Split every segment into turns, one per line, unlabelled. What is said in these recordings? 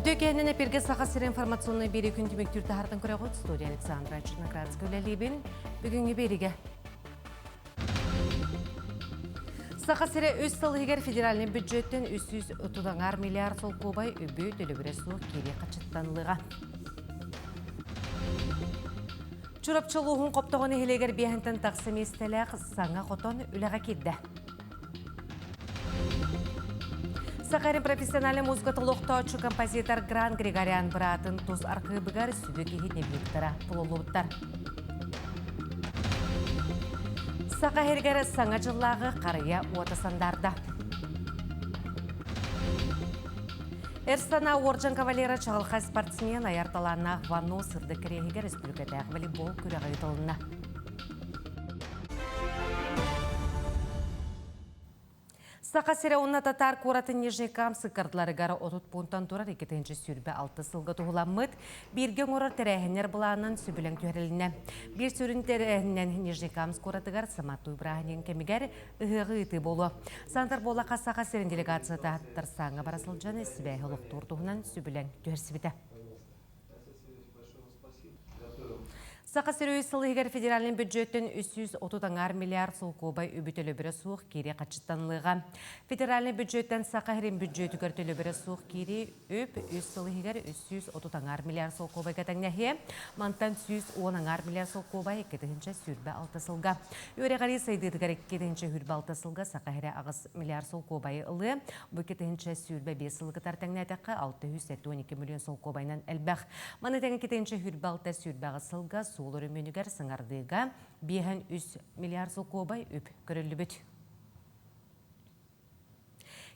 Үтүө киһинэн эпиргэ Саха сирин информационнай биэрии күн түмүктүүр таһаартан көрөҕүт студия Александра Черноградская үлэлиибин. Бүгүҥҥү биэриигэ Саха сирэ үс сыл иһигэр федеральнай бюджеттэн 330 миллиард солкуобай үбү төлөбүрэ суох киирии хачыттанлыга. Чурапчы улууһун Хоптоҕо нэһилиэгэр биэһэнтэн тахса миэстэлээх саҥа хотон үлэҕэ киирдэ. Саха профессиональнай музыка толохтооччу композитор Гран Григорян быраатын тус архыыбыгар сүдү киһи дневниктара булуллубуттар. Саха иһигэр саҥа дьыллааҕы харыйа уота сандаарда. Эр санаа уордьан кавалера чаҕылхай спортсмен айар талааннаах Вано сырдык кэриэһигэр республикатааҕы волейбол күрэҕэ ыытылынна. Саха сирэ уонна татаар куоратын Нижнекамск ыккардыларыгар 30 пунктан турар 226 сылга туһуламмыт бииргэ оҥорор тэрээһиннэр былаанын сөбүлэҥ түһэрилиннэ. Биир сүрүн тэрээһининэн Нижнекамск куоратыгар Саматуй бырааһынньыгын кэмигэр ыһыаҕы ыытыы буолуо. Сантар буоллахха Саха сирин делегацията Татарстаҥҥа бара сылдьан сибээһи олохтуур туһунан сөбүлэҥ түһэрсибитэ. Саха сирэ үс сыл иһигэр федеральнай бюджеттэн 330 аҥаар миллиард солкуобай үбү төлөбүрэ суох киирии хаччыттанылыаҕа. Федеральнай бюджеттэн Саха сирин бюджетигэр төлөбүрэ суох киирии үп үс сыл иһигэр 330 аҥаар миллиард солкуобайга тэҥнэһиэ. Мантан 110 аҥаар миллиард солкуобай 2026 сылга. Үөрэҕирии сайдыытыгар 2026 сылга Саха сирэ 8 миллиард солкуобайы ылыа. Бу 2025 сылы кытары тэҥнээтэххэ 672 миллион солкуобайынан элбэх. Маны тэҥэ 2026-сүүрбэҕис сылга суол өрөмүөнүгэр саҥардыыга 5,3 миллиард солкуобай үп көрүллүбүт.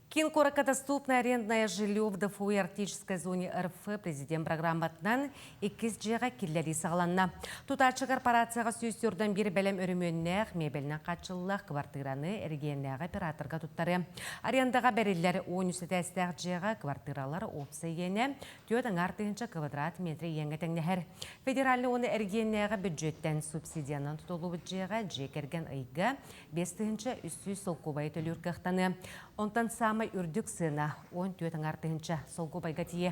Киин куоракка доступное арендное жилье в ДФУ и Арктической зоне РФ президент программатынан иккис дьиэҕэ киллэрии саҕаланна. Тутааччы корпорацияҕа 141 бэлэм өрөмүөннээх, миэбэлинэн хааччыллаах квартираны эрэгийиэннээҕи операторга туттарыа. Арендаҕа бэриллэр 13 этээстээх дьиэҕэ квартиралар уопсай иэнэ 4,5 квадрат метр иэҥҥэ тэҥнэһэр. Федеральнай уонна эрэгийиэннээҕи бүддьүөттэн субсидиянан тутуллубут дьиэҕэ дьиэ кэргэн ыйга 5300 солкуобайы төлүүр кыахтаныа. Онтон саамай үрдүк сыана 14 тыһыынча солкуобайга тиийэ.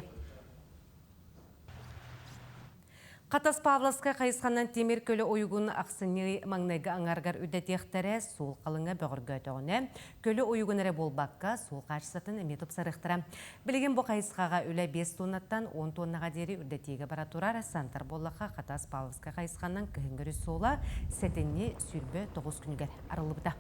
Хатас Павловскай хайысханан тимир көлө уйугун ахсынньы маҥнайгы аҥарыгар үрдэтиэхтэрэ, суол халыҥа бөҕөргөөтөҕүнэ, көлө уйугун эрэ буолбакка, суол хаачыстыбатын эмиэ тупсарыахтара. Билигин бу хайысхаҕа үлэ 5 туоннаттан 10 туоннаҕа диэри үрдэтиигэ бара турар. Сантар буоллахха, Хатас Павловскай хайысханан кыһыҥҥы өрүс суола сэтинньи 29 күнүгэр арыллыбыта.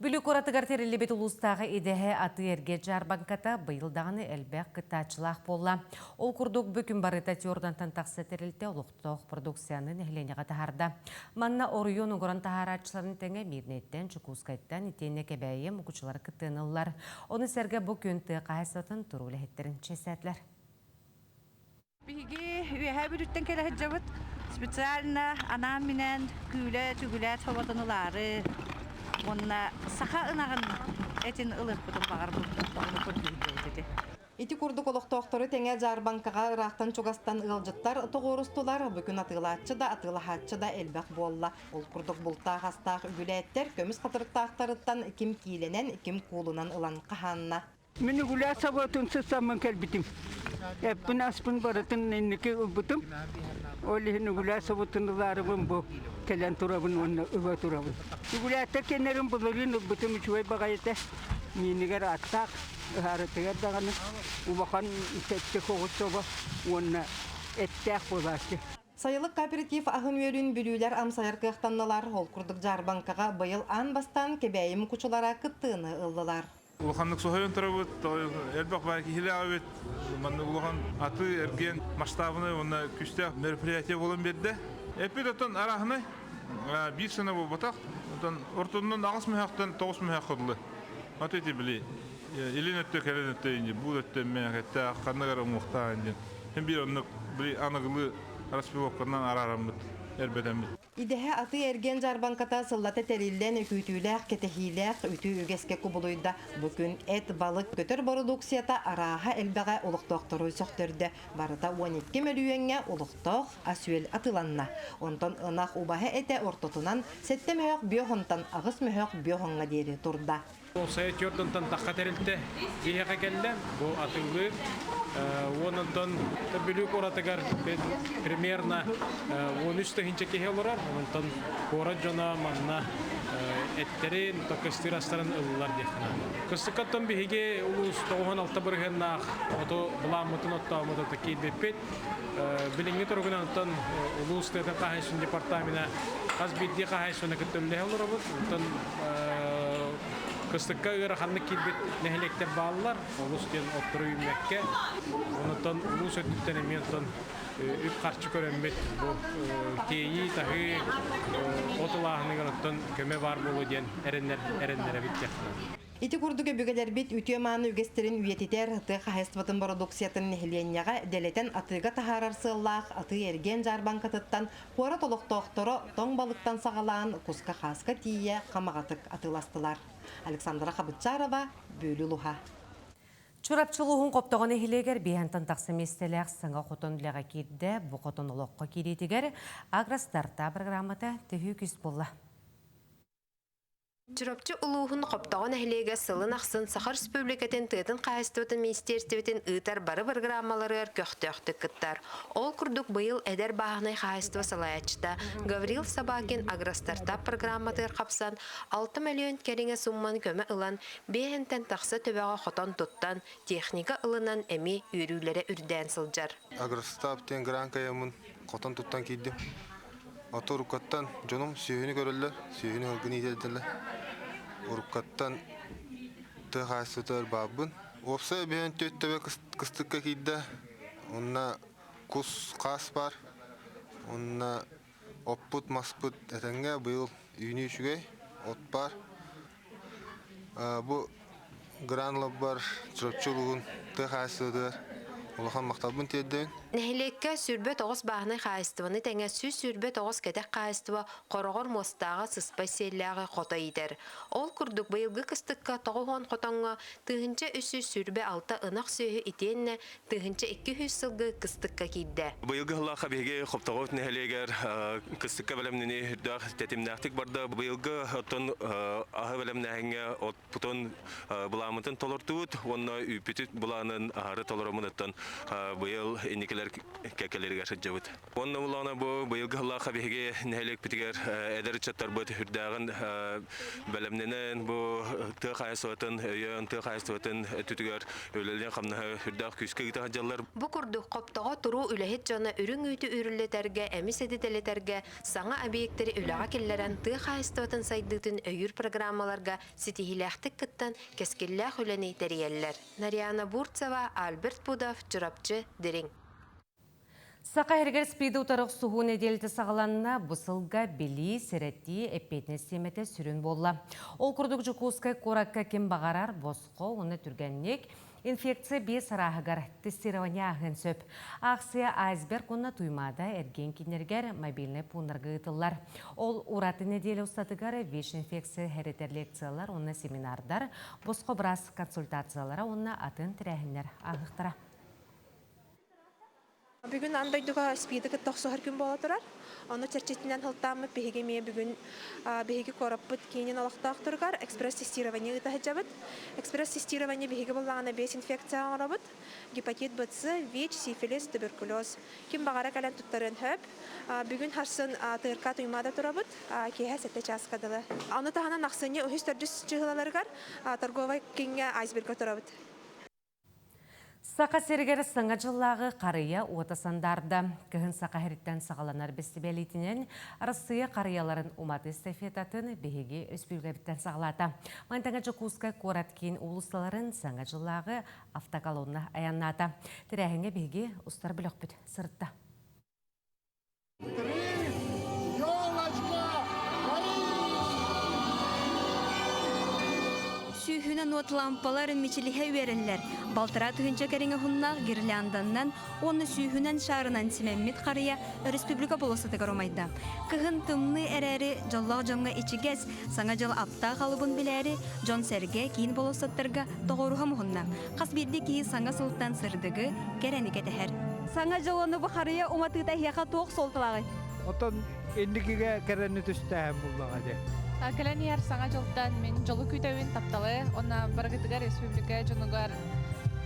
Бүлүү куоратыгар тэриллибит улуустааҕы идэһэ атыы-эргэ дьаарбаҥката быйыл даҕаны элбэх кыттааччылаах буолла. Ол курдук, бу күн барыта Тёрдантан тахса тэрилтэ олохтоох продукцияны нэһилиэнньэҕэ таһаарда. Манна оройуон угуран таһаарааччыларын тэҥэ Мирнэйтэн, Дьокуускайтан итиэннэ Кэбээйи мукучулара кыттыыны ыллар. Ону сэргэ бу күн тыа хаһаайыстыбатын туруу үлэһиттэрин чэсээтилэр.
Биһиги Үөһээ Бүлүүттэн кэлэ сылдьабыт. Специально анаан-минээн күүлэ түгүлээт соботун ылаары уонна саха ынаҕын этин ылыахпытын баҕарбыппыт ону көрдүүрбүт ити.
Ити курдук олохтоохтору тэҥэ дьаарбаҥкаҕа ыраахтан-чугастан ыалдьыттар тоҕуорустулар. Бу күн атыылааччы да, атыылаһааччы да элбэх буолла. Ол курдук бултаах-астаах үгүлээттэр көмүс хатырыктаахтарыттан ким киилэнэн, ким куулунан ылан хаһаанна.
Мин үгүлээ собуотун сыссаммын кэлбитим. Эппин-аспын барытын инники ылбытым. Ол иһин үгүлээ собуотун ылаарыбын бу кэлэн турабын уонна ыла турабын. Үгүлээттэр кэннэрин былырыын ылбытым үчүгэй баҕайыта. Миинигэр аттаах, ыһаарытыгар даҕаны улахан тэттик оҕус собо уонна эттээх буолааччы.
Сайылык кооператив аһын-үөлүн бүлүүлэр амсайар кыахтаннылар. Ол курдук дьаарбаҥкаҕа быйыл аан бастаан Кэбээйи мукучулара кыттыыны ыллылар.
Улаханнык соһуйан турабыт, элбэх баай киһилээх эбит. Маннык улахан атыы эргиэн масштабнай уонна күүстээх мероприятие буолан биэрдэ. Эппит оттон арааһынай биир сана буолбатах. Оттон ортонунан аҕыс мөһөхтөн тоҕус мөһөххө дылы. Аты ити били илин өттө кэлин өттө инди бу өттө мээхэттээх ханнык эрэ уҥуохтаах диэн. Хин биир оннук били аныгылыы распиловканан араараммыт эрбэтэммит.
Идэһэ атыы-эргиэн дьаарбаҥката сыллата тэриллэн, күүтүүлээх, кэтэһиилээх үтүө үгэскэ кубулуйда. Бу күн эт, балык, көтөр бородууксуйата арааһа элбэҕэ олохтоохтору сөхтөрдө. Барыта 12 мөлүйүөҥҥэ олохтоох ас-үөл атыыланна. Онтон ынах убаһа этэ ортотунан сэттэ мөһөөх бүө хонтон аҕыс мөһөөх бүө хоҥҥо диэри турда.
Уопсайа түөрт тахха тэрилтэ биһиэхэ кэллэ. Бу атыылыыр. Уонунтан Бүлүү куоратыгар примерно 13 тыһыынча киһи олорор. Онтон куорат дьоно манна эттэрин, кыстыыр астарын ыллылар диэххэ наада. Кыстыккаттан биһиги улуус 96 бырыһыаннаах оту былааммытын оттооммут киирбиппит. Билиҥҥи туругунан оттон улуус тыатын хаһаайыстыбатын департамена хас биирдии хаһаайыстыбаны кытта үлэлэһэ олоробут. Оттон кыстыкка ыараханнык киирбит нэһилиэктэр бааллар. Олус диэн оттору үүммэккэ. Онтон улуус өттүттэн эмиэ оттон үп-харчы көрөммүт бу тиэйии, таһыы, от ылааһыныгар оттон көмө баар буолуо диэн эрэннэрэбит диэххэ.
Ити курдук өбүгэлэрбит үтүө-мааны үгэстэрин үйэтитэр, тыа хаһаайыстыбатын бородууксуйатын нэһилиэнньэҕэ дэлэтэн атыыга таһаарар сыаллаах атыы-эргиэн дьаарбаҥкатыттан куорат олохтоохторо тоҥ балыктан саҕалаан куска-хааска тиийэ хамаҕатык атыыластылар. Александра Хабытчарова, Бүлүү улууһа.
Чурапчы улууһун Хоптоҕо нэһилиэгэр биэһэнтэн тахса миэстэлээх саҥа хотон үлэҕэ киирдэ. Бу хотон олоххо киириитигэр Агростарта программата төһүү күүс буолла.
Чурапчы улууһун Хоптоҕо нэһилиэгэ сылын ахсын Саха Республикатын тыатын хаһаайыстыбатын министиэристибэтин ыытар бары бырагыраамаларыгар көхтөөхтүк кыттар. Ол курдук быйыл эдэр бааһынай хаһаайыстыба салайааччыта Гаврил Собакин Агростартап программатыгар хапсан 6 мөлүйүөн кэриҥэ сумманы көмө ылан, биэһинтэн тахса төбөҕө хотон туттан, техника ылынан эмиэ үөрүүлэрэ үрдээн сылдьар.
Агростартап диэн грант кыайаммын хотон туттан киирдим. Ото уруккаттан дьонум сүөһүнү көрөллөр, сүөһүнү ылгын иитэллэр. Уруккаттан тыа хаһаайыстыбатыгар баарбын. Уопсай биһэн түөрт төбө кыстыкка киирдэ. Онно кус хаас баар. Онно оппут, маспыт этэҥҥэ быйыл үүнүү үчүгэй, от баар. Бу Гран лоббар Чурапчы улууһун тыа хаһаайыстыбатыгар улахан махталбын тиэрдэбин.
Нэһилиэккэ 29 бааһынай хаһаайыстыбаны тэҥэ 129 кэтэх хаһаайыстыба хороҕор муостааҕа сыспай сиэллээҕи хото иитэр. Ол курдук быйылгы кыстыкка 90 хотоҥҥо 1326 ынах сүөһү итиэннэ 1200 сылгы кыстыкка киирдэ.
Быйылгы сыллаахха биһиги Хоптоҕобут нэһилиэгэр кыстыкка бэлэмнэнии үрдээх тэтимнээхтик барда. Быйылгы оттон аһы бэлэмнээһиҥҥэ отпутун былааммытын толордубут уонна үүппүтүт былаанын аһары толороммутуттан быйыл инникилэр кэккэлэригэр сылдьабыт. Уонна булаана бу быйылгы сыллаахха биһиги нэһилиэкпитигэр эдэр ыччаттарбыт үрдээҕин бэлэмнэнэн бу тыа хаһаайыстыбатын өйөөн тыа хаһаайыстыбатын өттүтүгэр үлэлиэн хамнаһы үрдээх күүскэ ыыта сылдьаллар.
Бу курдук Хоптоҕо туруу үлэһит дьоно үрүҥ үүтү үүрүллэтэргэ, эмис эдитэлэтэргэ саҥа объектэри үлэҕэ киллэрэн тыа хаһаайыстыбатын сайдыытын өйүүр программаларга ситиһиилээхтик кыттан кэскиллээх үлэни тэрийэллэр. Нарьяна Бурцева, Альберт Пудов, Чурапчы, Дириҥ.
Саха иһигэр СПИД утары охсуһуу нэдиэлэтэ саҕаланна. Бу сылга билии, сэрэтии, эппиэтинэс тиэмэтэ сүрүн буолла. Ол курдук Дьокуускай куоракка ким баҕарар босхо уонна түргэнник инфекция биэс арааһыгар тестирование ааһыан сөп. Аахсыйа Айсберг уонна Туймаада эргиэн кииннэригэр мобильнай пууннарга ыытыллар. Ол ураты нэдиэлэ устатыгар ВИЧ-инфекция хэрэтэр лекциялар уонна семинардар, босхо быраас консультациялара уонна атын тэрээһиннэр ааһыахтара.
Бүгүн аан дойдуга СПИДы кытта охсуһар күн буола турар. Ону чэрчитинэн сылтааммыт биһиги эмиэ бүгүн биһиги куораппыт киинин олохтоохторугар экспресс-тестирование ыыта сылдьабыт. Экспресс-тестирование биһиги буллаҕына биэс инфекция оҥоробут. Гепатит БЦ, ВИЧ, сифилис, туберкулез. Ким баҕара кэлэн туттарыан сөп. Бүгүн харсын ТРК Туймаада турабыт. Киэһэ 7 чааска дылы. Ону таһынан ахсынньы үһүс төрдүс чыһылаларыгар торговай кииҥҥэ айсбергга турабыт.
Саха сиригэр Саҥа дьыллааҕы харыйа уота сандаарда. Кыһын Саха сириттэн саҕаланар бэстибээлитинэн Арассыыйа харыйаларын уматыы эстафетатын биһиги өспүүбүлүкэбиттэн саҕалаата. Мантаҥа Дьокуускай куорат киин уулуссаларын Саҥа дьыллааҕы автоколонна айаннаата. Тэрээһиҥҥэ биһиги устар бөлөхпүт сырытта.
Сүүһүнэн уот лампалар мичилиһэ үөрэллэр. Балтараа тыһыынча кэриҥэ уһуннаах гирлянданнан уонна сүүһүнэн шаарынан симэммит харыйа республика болуоссатыгар умайда. Кыһын тымныы эрээри дьоллоох дьоҥҥо ичигэс, Саҥа дьыл аптаах алыбын билээри дьон-сэргэ киин болуоссаттарга тоҕуоруһа муһунна. Хас биирдии киһи саҥа сылтан сырдыгы, кэрэни кэтэһэр. Саҥа дьыл ону бу харыйа уматыыта эһиэхэ туох суолталааҕый?
Оттон инникигэ кэрэни түстээһин буллаҕа дии. Кэлэн иһэр саҥа дьылтан мин дьолу күүтэбин, тапталы, уонна барыгытыгар республика дьонугар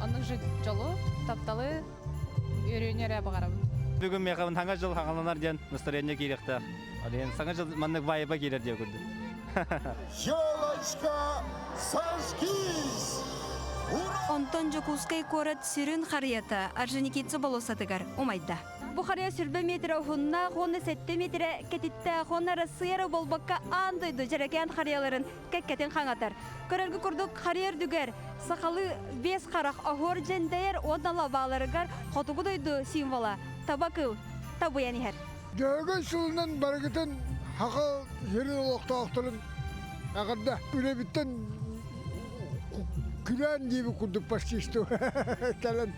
оннук же дьолу, тапталы, үөрүүнү эрэ баҕарабын.
Бүгүн миэхэ саҥа дьыл хаҥаланар диэн настроение киириэхтээх. Ол саҥа дьыл маннык вайба киирэр диye курдук.
Елочка, сожгись!
Онтон Дьокуускай куорат сүрүн харыйата Орджоникидзе болуоссатыгар умайда. Бу харыйа сүрбэ метрэ уһуннаах уонна сэттэ метрэ кэтиттээх уонна Россия эрэ буолбакка аан дойду дьэрэкээн харыйаларын кэккэтин хаҥатар. Көрөргө курдук харыйа үрдүгэр сахалыы биэс харах оһуор дьэндэйэр уонна лабааларыгар хотугу дойду символа таба кыл табыйан иһэр.
Дьөһөгөй сылынан барыгытын Хаха сирин олохтоохторун эҕэрдэ үлэбиттэн күрээн диэбит курдук почти что кэлэн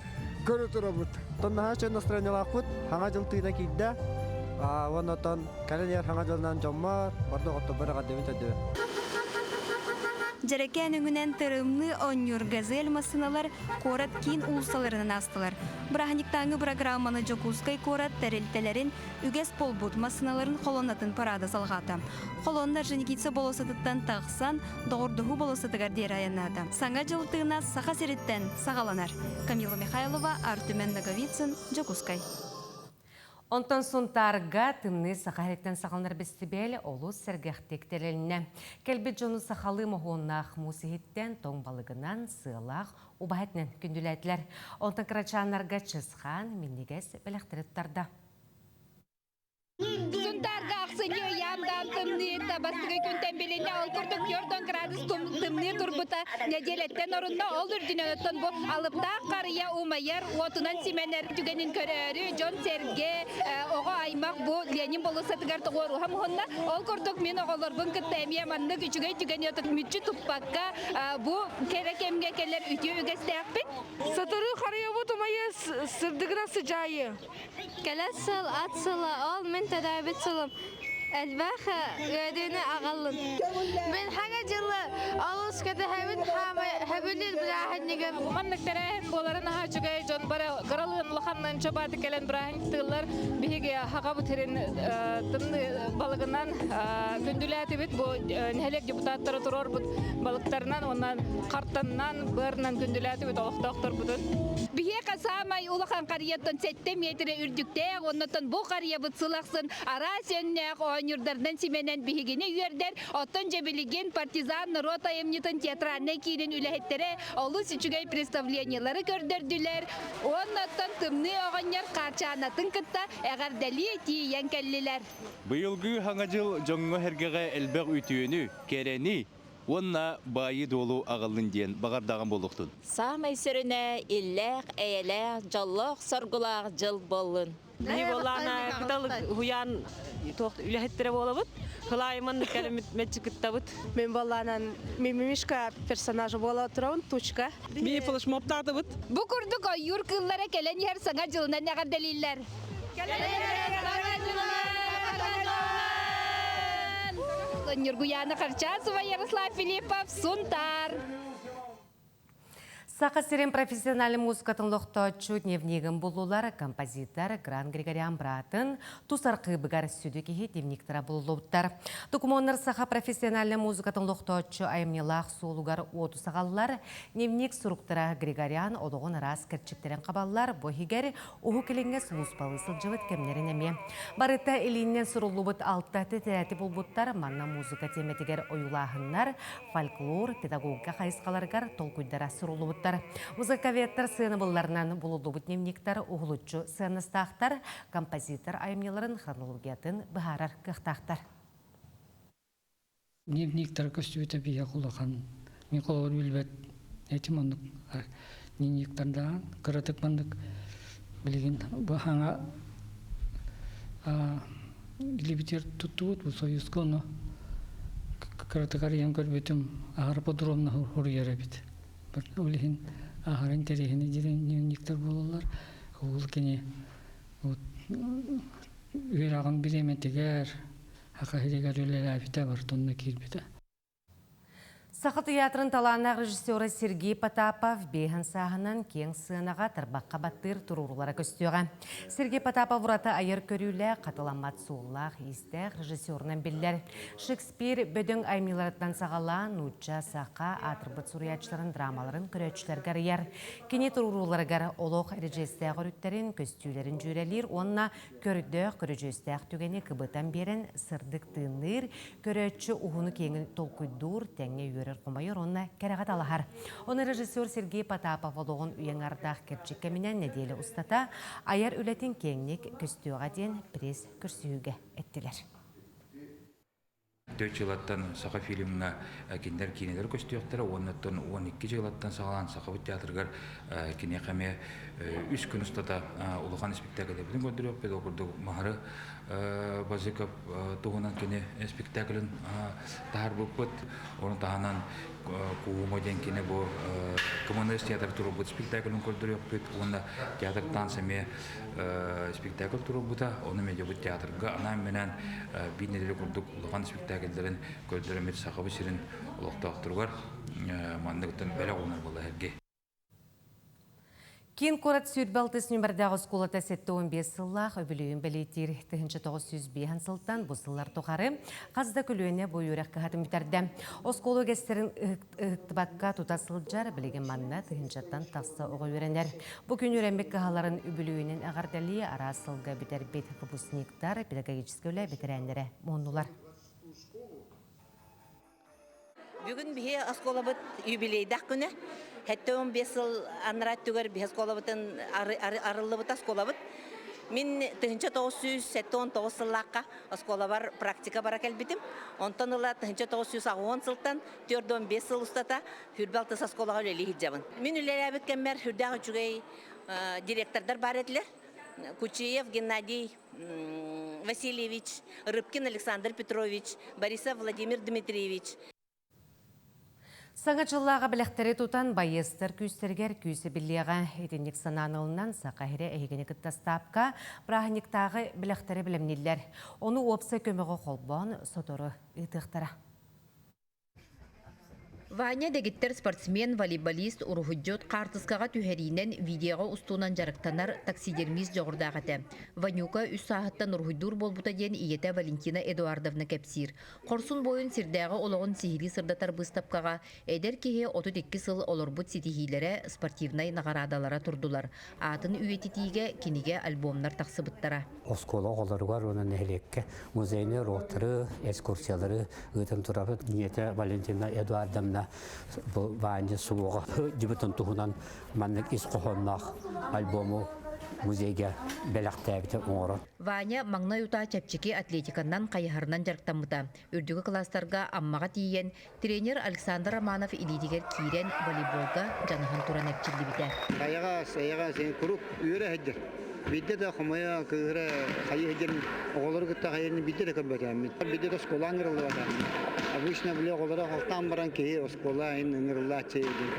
көрө турабыт.
Оттон наһаа үчүгэй настроениелаахпыт. Хаҥа дьыл тыына киирдэ. Уонна оттон кэлэн иһэр хаҥа дьылынан дьоммор, ордук оттобор эҕэрдэбин төрдүбүн.
Дьэрэкээн өҥүнэн тырымныы оонньуур «Газель» массыыналар куорат киин уулуссаларынан аастылар. Бырааһынньыктааҥы бырагырааманы Дьокуускай куорат тэрилтэлэрин үгэс буолбут массыыналарын холуоннатын параада салҕаата. Холуонна Орджоникидзе болуоссатыттан тахсан, Доҕордоһуу болуоссатыгар диэри айаннаата. Саҥа дьыл тыына Саха сириттэн саҕаланар. Камила Михайлова, Артумен Ноговицын, Дьокуускай.
Онтон Сунтаарга тымныы саха иһиттэн саҕаланар бэстибээл олус сэргэхтик тэрилиннэ. Кэлбит дьону сахалыы моһуоннаах муус иһиттэн тоҥ балыгынан, сыалаах убаһа этинэн күндүлээтилэр. Онтон кырачааннарга Чысхаан минньигэс бэлэхтэри туттарда.
Сунтаарга ахсынньы ыйаан-даан тымныыта бастакы күнтэн билиннэ. Ол курдук 4 градус тымныы турбута нэдиэлэттэн орунна. Ол үрдүнэн оттон бу алыптаах харыйа умайар, уотунан симэнэр түгэнин көрөөрү дьон-сэргэ, оҕо аймах бу Ленин болуоссатыгар тоҕуоруһа муһунна. Ол курдук мин оҕолорбун кытта эмиэ маннык үчүгэй түгэни мүччү туппакка бу кэрэ кэмҥэ кэлэр үтүө үгэстээхпит.
Сотору харыйабыт умайы сырдыгынан сыдьаайы.
Кэлэр сыл ат сыла, ол мин төрөөбүт сылым. Элбэх үөрүүнү аҕаллын.
Мин хаҥа дьылы олус кэтэһэбин хөбүлүүр бырааһынньыгым.
Маннык тэрээһин буоларын аһа үчүгэй дьон бары кыралыын улаханныын чобааты кэлэн бырааһынньыктыыллар. Биһиги хахабыт сирин тымныы балыгынан күндүлээтибит. Бу нэһилиэк депутаттара туруорбут балыктарынан уонна хартанынан, быарынан күндүлээтибит олохтоохторбутун.
Биһиэхэ саамай улахан харыйаттан сэттэ миэтэрэ үрдүктээх, оннуттан бу харыйабыт сыл ахсын араас өҥнөөх оонньуурдарынан симэнэн биһигини үөрдэр. Оттон дьэ билигин партизан норуот айымньытын театральнай киинин үлэһиттэрэ олус үчүгэй представлениелары көрдөрдүлэр. Уонна оттон Тымныы оҕонньор Хаарчаанатын кытта эҕэрдэлии тиийэн кэллилэр.
Быйылгы Саҥа дьыл дьоҥҥо-сэргэҕэ элбэх үтүөнү, кэрэни уонна баайы-дуолу аҕаллын диэн баҕардаҕым буолуохтун.
Саамай сүрүнэ иллээх, эйэлээх, дьоллоох-соргулаах дьыл буоллун.
Биһи буолаана кыталык уһуйаан туох үлэһиттэрэ буолабыт. Кылаайыман кэлэммит мэтчи кыттабыт.
Мен буоллаанан Мимимишка персонажа буола турабын, тучка.
Ми флешмобтаатыбыт.
Бу курдук ойуур кыыллара кэлэн иһэр саҥа дьылынан эҕэрдэлииллэр. Кэлэн иһэр саҥа дьылынан Ньургуяна Харчасова, Ярослав Филиппов, Сунтаар.
Саха сирин профессиональнай музыкатын лохтооччу дневнигин буллулар композитор Гран Григорян быраатын тус архыыбыгар сүдү киһи дневниктара буллубуттар. Докумуоннар саха профессиональнай музыкатын лохтооччу айымньылаах суолугар уоту саҕаллар, дневник суруктара Григорян олоҕун араас кэрчиктэрин хабаллар, бу иһигэр Уһук Илиҥҥэ сулууспалыы сылдьыбыт кэмнэрин эмиэ. Барыта илииннэн суруллубут алта тэтэрээти булбуттар, манна музыка тиэмэтигэр ойуулааһыннар, фольклор, педагогика хайысхаларыгар толкуйдара суруллубуттар. Музыковедтар сыанабылларынан булуллубут дневниктар уһулуччу сыаннастаахтар, композитор айымньыларын хронологиятын быһаарар кыахтаахтар.
Дневниктар көстүбүтэ биһиэхэ улахан. Мин холобур билбэт этим оннук дневниктардаан кыратык маннык билигин бу хаҥа илибитигэр туттубут бу союзка ону кыратык арыйан көрбүтүм аһара подробно суруйар эбит. Ол иһин аһара интэриэһинэй дневниктар буолаллар. Ол кини вот үөрэҕин бириэмэтигэр Саха сиригэр үлэлээбитэ, барыта онно киирбитэ.
Саха тыйаатырын талааннаах режиссера Сергей Потапов биэһэн сааһынан киэҥ сыанаҕа тарбахха баттыыр туруорулара көстүөҕэ. Сергей Потапов ураты айар көрүүлээх, хатыламмат суоллаах-иистээх режиссерунан биллэр. Шекспир бөдөҥ айымньыларыттан саҕалаан нуучча, саха аатырбыт суруйааччыларын драмаларын көрөөччүлэргэ арыйар. Кини туруорууларыгар олох эридьиэстээх өрүттэрин, көстүүлэрин дьүөрэлиир уонна көрдөөх, көрүдьүөстээх түгэни кыбытан биэрэн сырдык тыынныыр, көрөөччү уһуну-киэҥин толкуйдуур, тэҥҥэ үөрэр-хомойор уонна кэрэҕэ талаһар. Ону режиссер Сергей Потапов олоҕун үйэҥардаах кэрчик кэминэн нэдиэлэ устата айар үлэтин киэҥник көстүөҕэ диэн пресс-көрсүһүүгэ эттилэр.
Төрт дьылаттан Саха фильмҥа кинилэр киинэлэр көстүөхтэрэ уонна оттон 12 дьылаттан саҕалаан Сахабыт театрыгар киниэхэ эмиэ үс күн устата улахан испиктээкилэрбитин көрдөрүөхпүт. Ол курдук Маһары Базыков туһунан кини спектаклын таһаарбыппыт. Ону таһынан Куума диэн кини бу КМНС театр туруорбут спектаклын көрдөрүөхпүт уонна театр танц эмиэ спектакль туруорбута. Ону медиабыт театрга анаан-минээн биир нэдиэлэ курдук улахан спектакльдарын көрдөрөммүт Сахабыт сирин олохтоохторугар манныгыттан бэлэх уунар буолла эһэрги.
Киин куорат 26 нүмердээх оскуолата 75 сыллаах үбүлүйүн бэлиэтиир 1905 сылтан бу сыллар тухары хас да көлүөнэ бу үөрэх кыһатын бүтэрдэ. Оскуола үгэстэрин ыһыктыбакка тута сылдьар, билигин манна тыһыынчаттан тахса оҕо үөрэнэр. Бу күн үөрэммит кыһаларын үбүлүйүнэн эҕэрдэлии араас сылга бүтэрбит выпускниктар, педагогическай үлэ бэтэрээннэрэ муһуннулар.
Бүгүн биһи оскуолабыт юбилейдаах күнэ. 75 сыл анараа өттүгэр биһи оскуолабытын арыллыбыт оскуолабыт. Мин 1979 сыллаахха оскуолабар практика бара кэлбитим. Онтон ыла 1980 сылтан 45 сыл устата Хүрбэ алтыс оскуолаҕа үлэлии сылдьабын. Мин үлэлээбит кэммэр сүрдээх үчүгэй директордар баар этилэр. Кучеев Геннадий Васильевич, Рыбкин Александр Петрович, Борисов Владимир Дмитриевич.
Саҥа дьыллааҕы бэлэхтэри тутан байыастар күүстэригэр күүс эбиллиэҕэ. Итинник санааны ылынан Саха сирэ эһигини кытта ыстаапка бырааһынньыктааҕы бэлэхтэри бэлэмнииллэр. Ону уопсай көмөҕө холбоон сотору ыытыахтара.
Ваня дэгиттэр спортсмен, волейболист, уруһуйдьут, хаартыскаҕа түһэриинэн, видеоҕа устуунан дьарыктанар таксидермист дьоҕурдаах этэ. Ванюка үс сааһыттан уруһуйдуур буолбута диэн ийэтэ Валентина Эдуардовна кэпсиир. Хорсун буойун сирдээҕи олоҕун сиһилии сырдатар быыстапкаҕа эдэр киһи 32 сыл олорбут ситиһиилэрэ, спортивнай наҕараадалара турдулар. Аатын үйэтитиигэ кинигэ, альбомнар тахсыбыттара.
Оскуола оҕолоругар уонна нэһилиэккэ музейный уроктары, экскурсиялары ыытан турабыт. Ийэтэ Валентина Эдуардовна бу Ваня суоҕа дьыбытын туһунан маннык ис хоһоонноох альбому музейга бэлэхтээбитэ оҥорон.
Ваня маҥнай утаа чэпчэки атлетиканнан хайыһарынан дьарыктаммыта. Үрдүкү кылаастарга Аммаҕа тиийэн, тренер Александр Романов илиитигэр киирэн волейболга дьаныһан туран эрчиллибитэ.
Хайаҕас, эйэҕэс, куруук үөрэ сылдьар. Биирдэ да хомойо, кыыһыра хайыы сылдьарын оҕолору кытта хайыырын биирдэ да көрбөтөөммүт. Биирдэ да оскуола ыҥырыллыбатааммыт. Обычно били оҕолоро алтаан баран киһи оскуола иһин ыҥырыллааччы диэн.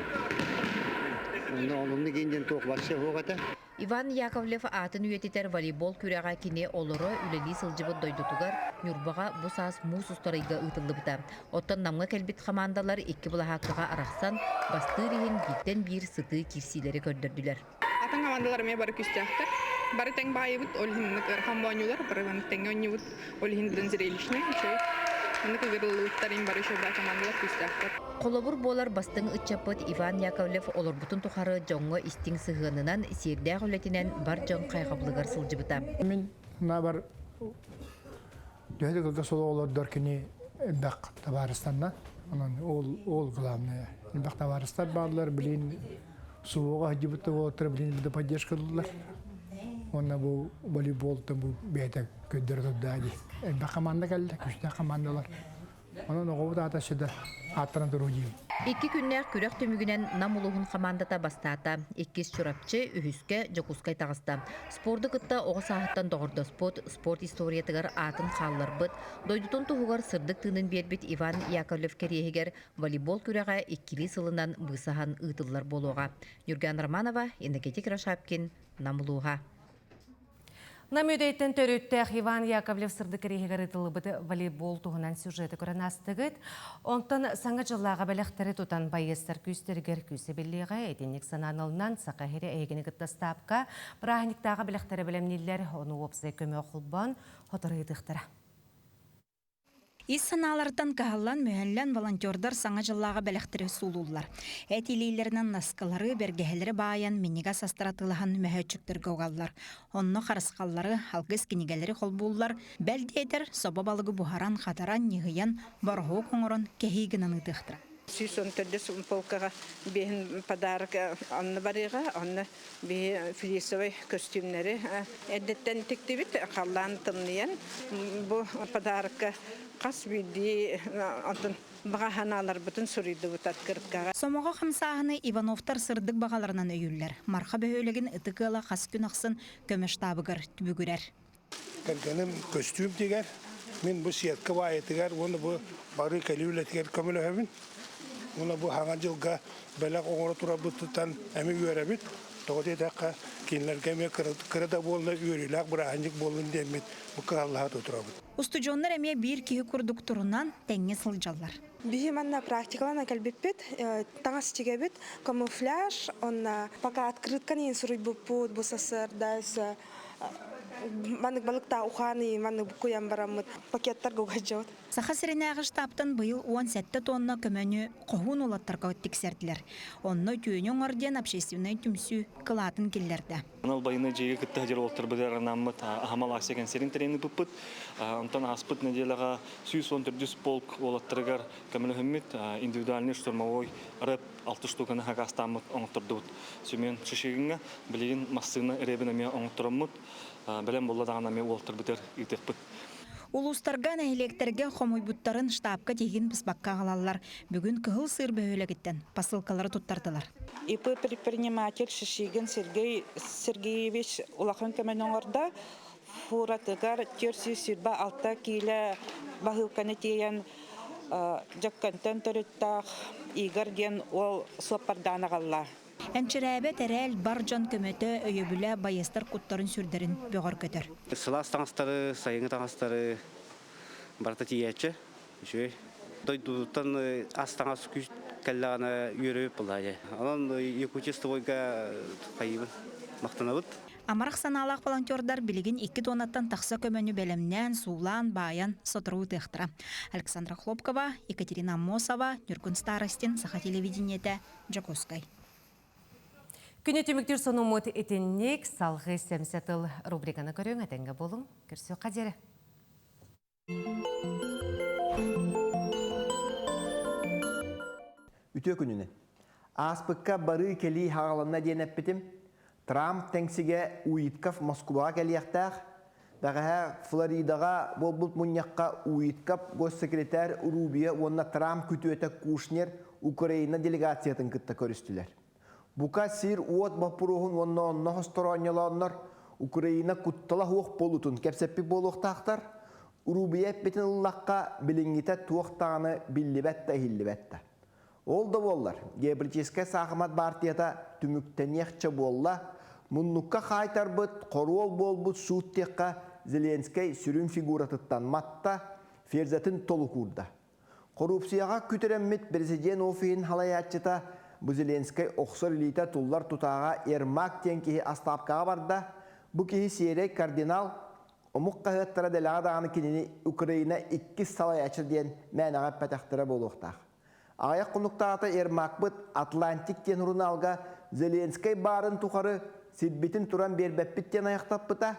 Онно оннук диэн туох вообще суох этэ.
Иван Яковлев аатын үйэтитэр волейбол күрэҕэ кини олоро, үлэлии сылдьыбыт дойдутугар Ньурбаҕа бу саас муус устар ыйга ыытыллыбыта. Оттон Намҥа кэлбит хамаандалар икки былаһааккаҕа арахсан, бастыыр иһин бииртэн биир сытыы киирсиилэри көрдөрдүлэр.
Атын хамаандалар эмиэ бары күүстээхтэр. Бары тэҥ баайыбыт, ол иһин маннык ыарахан оонньуулар, бары маннык тэҥҥэ оонньуубут, ол иһин быдан зрелищнэй, үчүгэй. Маннык ыгырыллыбыттар иһин бары үчүгэй командалар күүстээхтэр.
Холобур буолар бастыҥ ыччаппыт Иван Яковлев олорбутун тухары дьоҥҥо истиҥ сыһыанынан, сиэрдээх үлэтинэн бар дьон хайҕабылыгар сылдьыбыта.
Мин санаабар төһө да кылгас олох олордор кини элбэх табаарыстанна. Онон ол ол главное. Элбэх табаарыстар бааллар, билин суоҕа сылдьыбыт да уолаттар билин да поддержка ыллылар. Уонна бу волейболтан бу бэйэтэ көрдөрө турда дии. Элбэх команда кэллэ, күүстээх командалар. Онон оҕобут аата сүдэ ааттанан туруо диибин.
Икки күннээх күрэх түмүгүнэн Нам улууһун хамаандата бастаата. Иккис Чурапчы, үһүскэ Дьокуускай таҕыста. Спорду кытта оҕо сааһыттан доҕордоспут, спорт историятыгар аатын хаалларбыт, дойдутун туһугар сырдык тыынын биэрбит Иван Яковлев кэриэһигэр волейбол күрэҕэ иккилии сылынан быысаһан ыытыллар буолуоҕа. Юрган Романова, Иннокентий Кирашапкин, Нам улууһа.
Нам үөдэйтэн төрүттээх Иван Яковлев сырдык кэриэһигэр ыытыллыбыт волейбол туһунан сюжеты көрөн аастыгыт. Онтон саҥа дьыллааҕы бэлэхтэри тутан байыастар күүстэригэр күүс эбиллиэҕэ. Итинник санаан ылынан Саха сирэ эһигини кытта ыстаапка бырааһынньыктааҕы бэлэхтэри бэлэмнииллэр. Ону уопсай көмө холбоон хотору ыытыахтара.
Ис санааларыттан кыһаллан-мүһэллэн волонтердар Саҥа дьыллааҕы бэлэхтэри суулууллар. Эт илиилэринэн наскылары, бэргэһэлэри баайан, минньигэс астары атыылаһан мөһөөччүктэргэ угаллар. Онно харысхаллары, алгыс кинигэлэри холбууллар, бэл диэтэр, собо балыгы буһаран-хатаран, ньыһыйан, бороһуок оҥорон кэһии гынан ыытыахтара.
114 полкаҕа биэһин подарок онно барыаҕа, онно Биһи флисовай көстүүмнэри эрдэттэн тиктибит, халлаан тымныйан бу подарокка хас биирдии онтон баҕа санааларбытын суруйдубут открыткаҕа.
Сомоҕо хамсааһыны Ивановтар сырдык баҕаларынан өйүүллэр. Марха бөһүөлэгин ытык ыала хас күн ахсын көмө штабыгар түбүгүрэр.
Кэргэним көстүүм тигэр, мин бу сетка баайытыгар уонна бу барыы кэлии үлэтигэр көмөлөһөбүн. Уонна бу саҥа дьылга бэлэх оҥоро турарбытыттан эмиэ үөрэбит. Тоҕо диэтэххэ, кинилэргэ эмиэ кыра да буолла үөрүүлээх бырааһынньык буоллун диэммит бу кыһаллаһа турабыт.
Устудьуоннар эмиэ биир киһи курдук турунан тэҥҥэ сылдьаллар.
Биһи манна практикалана кэлбиппит, таҥас тигэбит, камуфляж, онно пока открытканы иһин суруйбуппут, бу сарсыарда маннык балыктаах ухааны маннык буккуйан бараммыт пакеттарга угадьабыт.
Саха сиринээҕи штабтан быйыл 17 тонна көмөнү хоһуун уолаттарга тиксэрдилэр. Онно үтүөнү оҥор диэн общественнай түмсүү кылаатын киллэрдэ.
Анал байыаннай дьиэгэ кытта сылдьар уолаттарбытыгар анааммыт аһымал акция кэнсиэрин тэрийэн ыыппыппыт. Онтон ааспыт нэдиэлэҕэ 114 полк уолаттарыгар көмөлөһүммүт индивидуальный штурмовой рэп алты штуканы хакаастааммыт оҥоттордубут. Семен Шишигиҥҥа билигин массыына рэбин эмиэ оҥоттороммут, бэлэм буолла даҕаны эмиэ уолаттарбытыгар ыытыахпыт.
Улуустарга, нэһилиэктэргэ хомуйбуттарын штабка тиһигин быспакка аҕалаллар. Бүгүн Кыһыл Сыыр бөһүөлэгиттэн посылкалары туттардылар.
ИП предприниматель Шишигин Сергей Сергеевич улахан көмөнү оҥордо. Фуратыгар 426 киилэ баһыылканы тиэйэн Дьөккөнтөн төрүттээх Игорь диэн уол суоппардаан аҕалла.
Энчирээбэт эрээл бар дьон көмөтө, өйөбүлэ байыастар куттарын-сүрдэрин бөҕөргөтөр.
Сылаас таҥастары, сайыҥҥы таҥастары барыта тиийээччи. Үчүгэй. Дойдутуттан ас таҥас күүс кэллэҕинэ үөрөбүт буоллаҕа. Онон Якутия стройга хайыыбын махтанабыт.
Амарах санаалаах волонтердар билигин икки туоннаттан тахса көмөнү бэлэмнээн, суулаан, баайан сотору ыытыахтара. Александра Хлопкова, Екатерина Аммосова, Ньургун Старостин, Саха телевидениетэ, Дьокуускай.
Күнү түмүктүүр сонуммут итинник салгыы сэмсэ тыл рубриканы көрүҥ этэҥҥэ буолуҥ. Көрсүөххэ диэри.
Үтүө күнүнэн. Ааспыкка барыы-кэлии хаҕаланна диэн эппитим. Трамп тэҥсигэ Уитков Москубаҕа кэлиэхтээх. Бэҕэһээ Флоридаҕа буолбут мунньахха Уитков госсекретарь Рубио уонна Трамп күтүөтэ Кушнер Украина делегациятын кытта көрүстүлэр. Бука сир-уот боппуруоһун уонна онно хостороонньолооннор Украина куттала суох буолуутун кэпсэппит буолуохтаахтар. Рубия эппитин ыллахха, билиҥҥитэ туох даҕаны биллибэт да иһиллибэт да. Ол да буоллар, геополитическай саахымат баартыйата түмүктэниэхчэ буолла, муннукка хаайтарбыт, хоруол буолбут суут диэххэ Зеленскэй сүрүн фигуратыттан матта, ферзэтин толук уурда. Хоруупсуйаҕа күтүрэммит президент офиһын халайааччыта бу Зеленскэй охсор илиитэ туллар тутааҕа Ермак диэн киһи астаапкаҕа барда. Бу киһи сиэрэй кардинал, омук хаһыаттара дэлэҕэ даҕаны кинини Украина иккис салайааччы диэн мээнэҕэ эппэтэхтэрэ буолуохтаах. Аҕыйах хонуктааҕыта Ермакпыт Атлантик диэн сурунаалга Зеленскэй баарын тухары сирбитин туран биэрбэппит диэн айахтаппыта.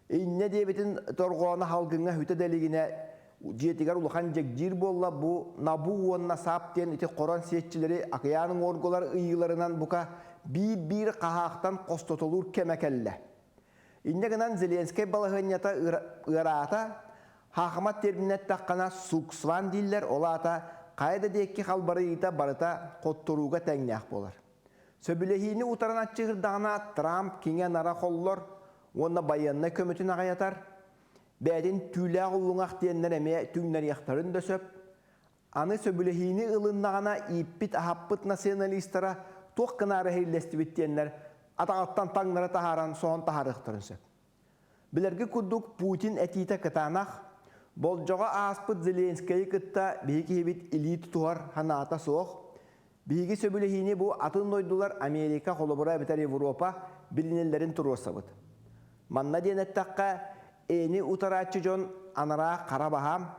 Инньэ диэбитин торҕооно халгыҥҥа хүтэ да илигинэ дьиэтигэр улахан дьэгдьиир буолла бу Набу уонна Сап диэн ити хорон сиэччилэри акыйаан уҥуоргулар ыйыыларынан бука биир-биир хаһаахтан хостотолуур кэмэ кэллэ. Инньэ гынан Зеленскэй балаһыанньата ыараата, хаахымат тиэрминэттэххинэ суксван дииллэр, ол аата хайа да диэки халбарыйыыта барыта хотторууга тэҥнээх буолар. Сөбүлэһиини утаран аччыгырдаҕына Трамп киҥэ-нара холлор уонна байыаннай көмөтүн аҕыйатар. Бэйэтин түүлээх уллуҥах диэннэр эмиэ түҥнэриэхтэрин да сөп. Аны сөбүлэһиини ылыннаҕына ииппит-аһаппыт националистара туох гынаары иһиллэстибит диэннэр атаҕыттан таҥнары таһааран соһон таһаарыахтарын сөп. Билэрги курдук Путин этиитэ кытаанах, болдьоҕо ааспыт Зеленскэйи кытта биһи киһибит илии тутуһар санаата суох. Биһиги сөбүлэһиини бу атын дойдулар Америка холобура эбэтэр Европа билинэллэрин туруорсабыт. Манна диэн эттэххэ, эни утарааччы дьон анараа хара баһаам,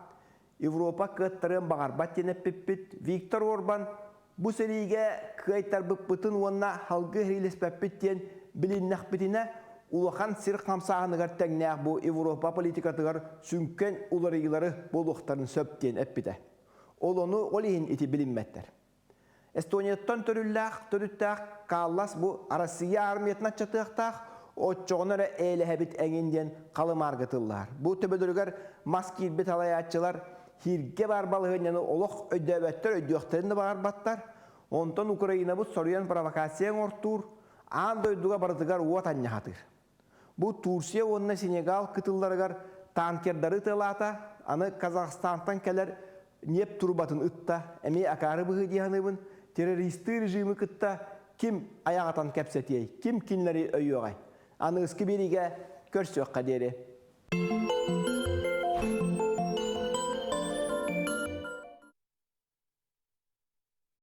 Европа кыаттарыан баҕарбат диэн эппиппит. Виктор Орбан бу сэриигэ кыайтарбыппытын уонна халгы сэриилэспэппит диэн билиннэхпитинэ, улахан сир хамсааһыныгар тэҥнээх бу Европа политикатыгар сүҥкэн уларыйыылары буолуохтарын сөп диэн эппитэ. Ол ону ол иһин ити билиммэттэр. Эстонияттан төрүллээх төрүттээх Каллас бу Арассыыйа армиятын аччатыахтаах, оччоҕуна эрэ ээлэһэбит эҥин диэн халымаарга тыллаһар. Бу төбөлөрүгэр мас киирбит салайааччылар хииргэ баар балаһыанньаны олох өйдөөбөттөр, өйдүөхтэрин да баҕарбаттар. Онтон Украинабыт соруйан провокация оҥортуур, аан дойдуга барытыгар уот анньаһатыыр. Бу Турция уонна Сенегал кытылларыгар танкердары ытыалаата, аны Казахстантан кэлэр ньиэп турбатын ытта, эмиэ акаары быһыы дии саныыбын, террористыы режими кытта ким айаҕатан кэпсэтиэй, ким кинилэри өйүөҕэй? Аныгыскы биэриигэ көрсүөххэ диэри.